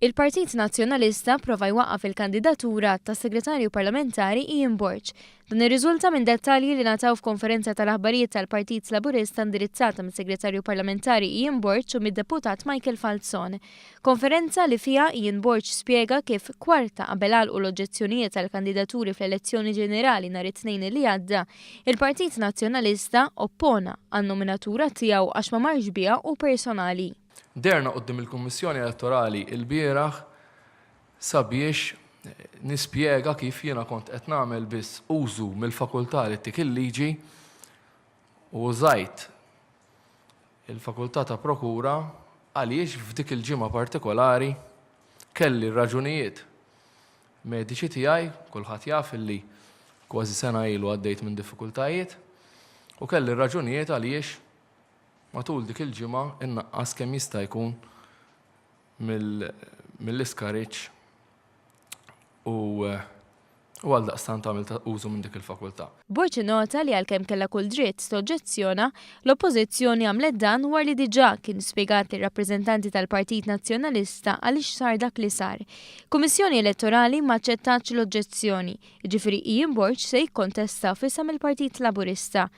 Il-Partit Nazzjonalista prova jwaqqaf il-kandidatura tas-Segretarju Parlamentari Ian Borg. Dan irriżulta minn dettalji li ngħataw f'konferenza tal-aħbarijiet tal-Partit Laburista indirizzata mis-Segretarju Parlamentari Ian Borg u mid-Deputat Michael Falzon. Konferenza li fiha Ian Borg spjega kif kwarta qabel għalqu l-oġġezzjonijiet għall-kandidaturi fl-elezzjoni ġenerali nhar it-Tnejn li għadda, il-Partit Nazzjonalista oppona għan-nominatura tiegħu għax ma marx biha hu personali. Deherna quddiem il-Kummissjoni Elettorali lbieraħ sabiex nispjega kif jiena kont qed nagħmel biss użu mill-fakultà li ttik il-liġi u użajt il-fakultà ta' prokura għaliex f'dik il-ġimgħa partikolari kelli r-raġunijiet mediċi tiegħi, kulħadd jaf illi kważi sena ilu għaddejt minn diffikultajiet, u kelli r-raġunijiet għaliex Matul dik il-ġimgħa innaqqas kemm jista' jkun mill-iskariġġ u u għaldaqstant għamilt użu minn dik il-fakultà. Borg innota li għalkemm kellha kull dritt toġġezzjona, l-Oppożizzjoni għamlet dan wara li diġà kien spjegat lir-rappreżentanti tal-Partit Nazzjonalista għaliex sar dak li sar. Kummissjoni Elettorali ma aċċettatx l-oġġezzjoni, jiġifieri Ian Borg se jikkontesta f'isem il-Partit Laburista.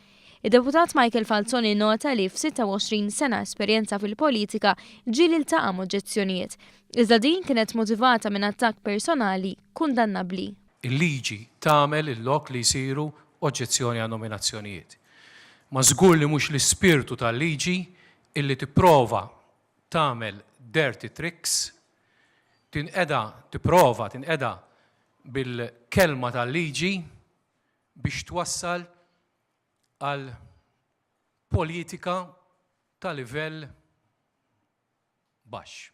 Id-Deputat Michael Falzon innota li f'26 sena esperjenza fil-politika ġieli ltaqa' m'oġġezzjonijiet, iżda din kienet motivata minn attakk personali kundannabbli. Il-liġi tagħmel il-lok li jsiru oġġezzjoni għan-nominazzjonijiet. Ma żgur li mhux l-ispirtu tal-liġi illi tipprova tagħmel dirty tricks, tinqeda tipprova tinqeda bil-kelma tal-liġi biex twassal għal politika ta' livell baxx.